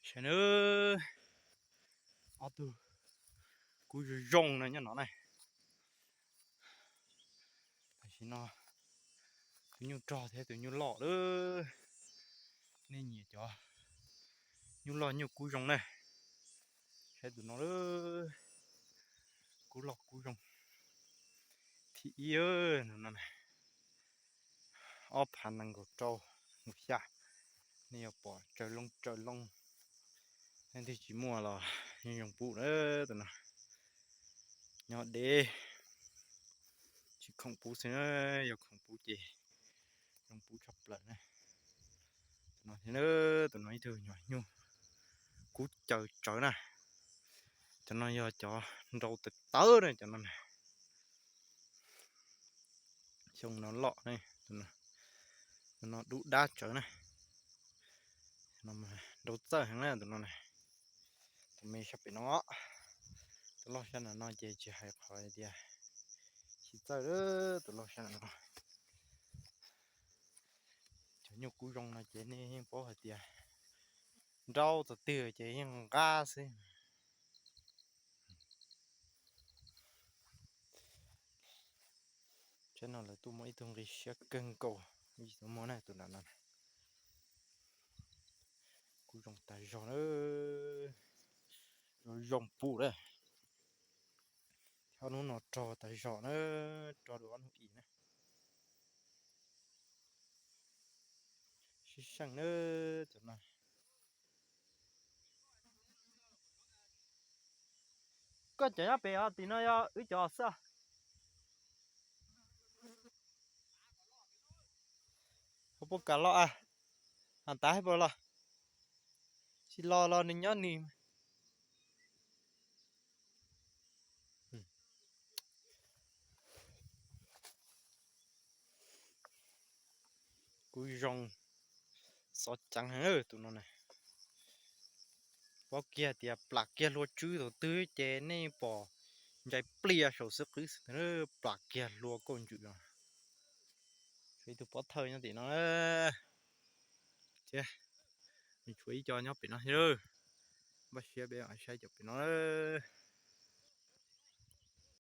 Saib na, ob tug kub zoo zoo no nyob no na. Tam sim no tus nyuj rog thiab tus nyuj loj lawm. Nej nyiam cov nyuj loj nyuj kub zoo na, saib tus no lawm, kub loj kub zoo. Thib ib no, ob phav nees nkaum rau nkaum xya. Nej yuav pom tsaws loo tsaws loo, leej twg tsis muaj los yeej zoo pub na. Tus no nyob deb, tsis khoom pub xwb na, yog khoom pub ces zoo pub tshaj plaws na. Tus no thiab, tus no ib tug nyuag nyuj kub caws tsawv na. Cov no yog cov nrau tawv tawv na, cov no na. Xyoo no loj ne, tus no dub dab tsawv na. Nrau txawj heev na tus no na. Tus me sab pem no, tus loj sab nram no ces tsis hais qhov tias tsis txawj, tus loj sab nram no. Cov nyuj kub zoo no ces nej yeej paub hais tias nrau txog twg ces yeej nqab xwb. Tsaib no lawv tuaj muaj ib tug nqi siab kawg nkaus, tsis tau muaj na tus nram no. Kub zoo tas zog na, zoo zoo pub lawm. Ob hnub no rog tas zog na, rog dua ob hnub ib na. Sib seej na, cov no. Koj cov nyob pem os, tim no yog wb cov xwb. Puas kam los a? Has tas puas los? Tsis los los nws nyob nws. Kuv zoo xov ceev heev tus no na. Paub kiag tias plam kiag hlua tswb thaum twg ces nej pom ntsais plias saum xwb qwb xwb, plam kiag hlua kauj ntswm no. Tshuav ib tug pob thawj nyob tim no thiab, nws tshuav ib co nyob pem no thiab. Npaj siab peb mam saib cov pem no.